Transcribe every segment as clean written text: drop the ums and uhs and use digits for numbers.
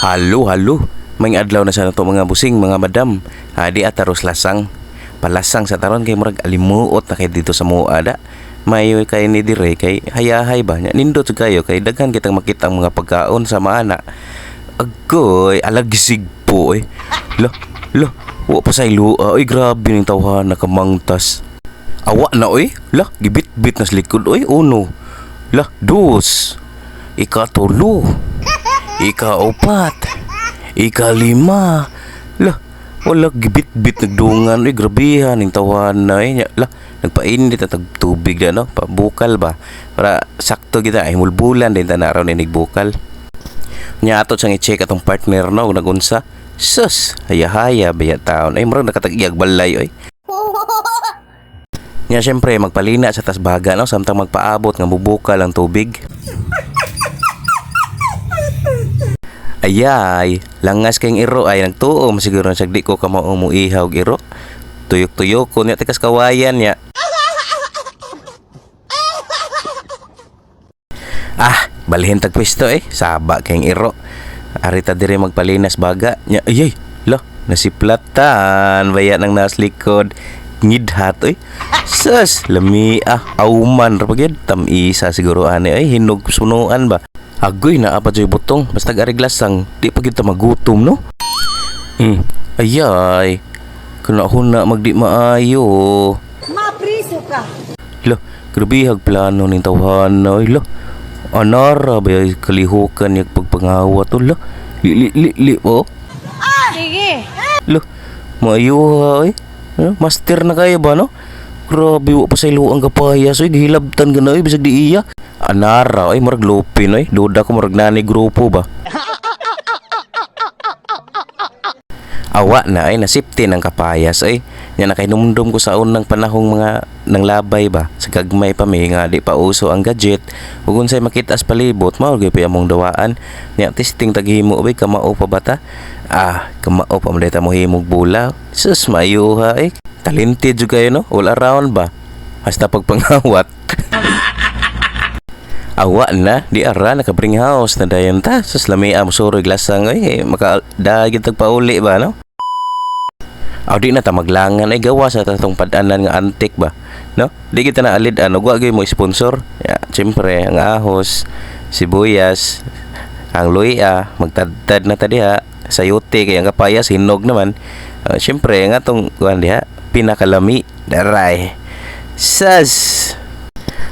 Halo, halo. May adlaw na sa nato mga busing, mga madam. Hadi ataros lasang. Palasang sa taron kay murag alimuot na kay dito sa mua da. Mayo kay ni dire kay hayahay ba nya nindot jud kayo kay daghan kitang makita ang mga pagkaon sa maana. Agoy, alagisig po eh. Lo, lo, wa pa sa ilua. Oy, grabe ning tawhan nakamangtas. Awa na oy. La, gibit-bit na sa likod oy. Uno. La, dos. Ikatulo. Ikaupat. Ikalima. La, wala gibit-bit nagdungan oy, grabehan ning tawhan na eh. Nya, la, nagpainit at tubig na no, pabukal ba. Para sakto kita ay mulbulan din ta na raw ni nagbukal. Nya ato siyang i-check atong partner no, kung nagunsa. Sus, hayahaya baya taon. Ay murag nakatag-iyag balay oy. Nya syempre magpalina sa tasbaga no, samtang magpaabot nga mubukal ang tubig. Ayay, langas kayong iro ay nagtuo siguro na di ko kamao mo ihaw og iro. Tuyok-tuyok ko niya tikas kawayan niya. Ah, balhin tag pwesto eh. Saba kayong iro. Arita dire magpalinas baga. Nya, ayay, lo, nasiplatan baya nang nas likod. Ngidhat oy. Sus, lami ah, auman ra pagyud. Tamisa siguro ani ay hinog sunuan ba. Agoy na apa joy butong basta ariglasang di pa gyud ta magutom no. Ayay. Kuna huna magdi maayo. Mapriso ka. Lo, grabe plano ning tawhan oy lo. Anara ba ay kalihukan niya pagpangawat to lo. Li li li, li oh. Sige. Lo, maayo ha oy. Ano, master na kayo ba no? Grabe wa pa sa ilo ang kapayas oy, gihilabtan ka na oy bisag di iya. Anara oy, murag lupin oy. Duda ko murag nani grupo ba. Awa na ay nasipti ng kapayas ay. Nya nakainumdum ko sa unang panahong mga nang labay ba sa gagmay pa mi nga di pa uso ang gadget ug unsay makita sa palibot mao gyud pa among dawaan. Nya testing taghimo oy, kamao pa bata, ah, kamao pa man ta mo himog bula. Sus, mayo ha eh, talented jud kayo no, all around ba hasta pagpangawat. Awa na, di ara naka-bring house na dayon ta. Sus, lami am suroy lasang oy, eh, maka dagit tagpauli ba no? Aw di na ta maglangan ay gawa sa tatong padanan nga antik ba no? Di kita na alid ano wa gyud mo sponsor. Ya, siyempre ang ahos, sibuyas, ang luya, magtadtad na ta diha, sayote kay ang kapayas hinog naman. Siyempre ang atong kuan diha pinakalami daray. Sas.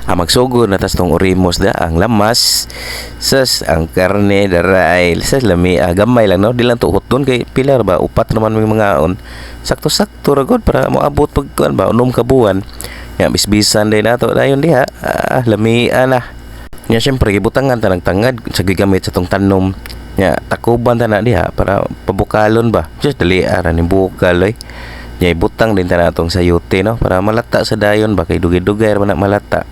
Ah, magsugod na tas tong orimos da ang lamas sas ang karne daray sas lami ah, gamay lang no, di lang tuhot doon kay pila ra ba, upat naman may mga on, sakto-sakto ra gud para moabot pag kuan ba unom ka buwan. Ya bisbisan din nato dayon diha, ah, lami ah, na. Nya syempre gibutangan ta ng tangad sa gigamit sa tong tanom. Nya takuban ta na diha para pabukalon ba. Just dali ara ni bukal oy. Nya ibutang din ta na atong sayote no para malata sa dayon ba kay dugay-dugay ra man na malata.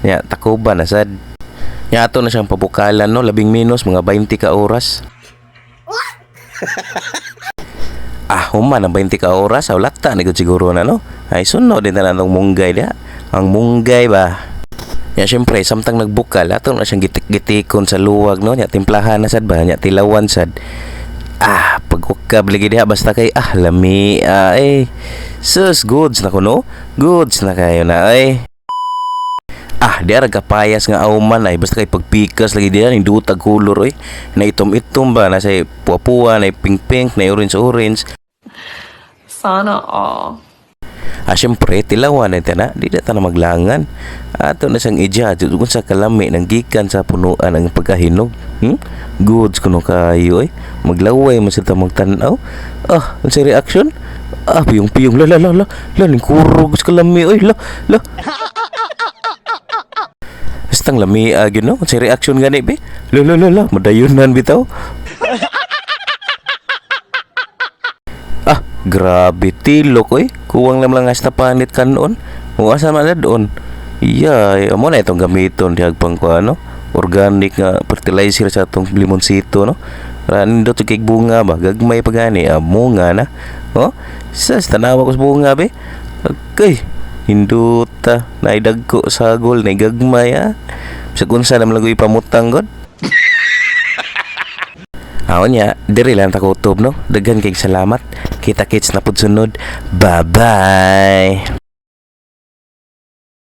Nya takuban na sad. Nya ato na siyang pabukalan no, labing minus mga 20 ka oras. Ah, human ang 20 ka oras, aw lata ni gud siguro na no. Ay sunod din ta na atong munggay diha. Ang munggay ba. Nya syempre samtang nagbukal ato na siyang gitik-gitikon sa luwag no, nya timplahan na sad ba, nya tilawan sad. Ah, pagkukab lagi diha basta kay ah lami ah, eh. Sus, goods na kuno. Goods na kayo na ay. Ah, di ara kapayas nga auman ay basta kay pagpikas lagi diha ning dutag kulor oy. Na itom-itom ba, na say puwa-puwa, na pink-pink, na orange-orange. Sana all. Ah, syempre, tilawan na na, di na ta na maglangan. Ato na siyang i-judge kung sa kalami ng gikan sa punuan ang pagkahinog. Goods kuno kayo eh. Maglaway mo sa magtan-aw. Ah, unsay reaction? Ah, piyong-piyong la la la la. La ning kurog sa kalami oy, la la. Bastang lami ah, gyud no. Unsay reaction gani be? La la la la, madayunan bitaw. Ah, grabe tilok oy. Kuwang lang lang hasta panit kanon. Kung asa man na doon. Iya, ay, amo na itong gamiton dihag pang kuan no. Organic nga fertilizer sa atong limonsito no. Para nindot sa kay bunga ba, gagmay pa gani, ah, bunga na. Oh, sas tanawa ko sa bunga be. Okay, hinduta, naidagko sagol, naigagmay ah. Bisag unsa naman lang ko ipamutang god. Aw nya, diri lang ta kutob, no. Daghan kay salamat. Kita kits na pud sunod. Bye-bye.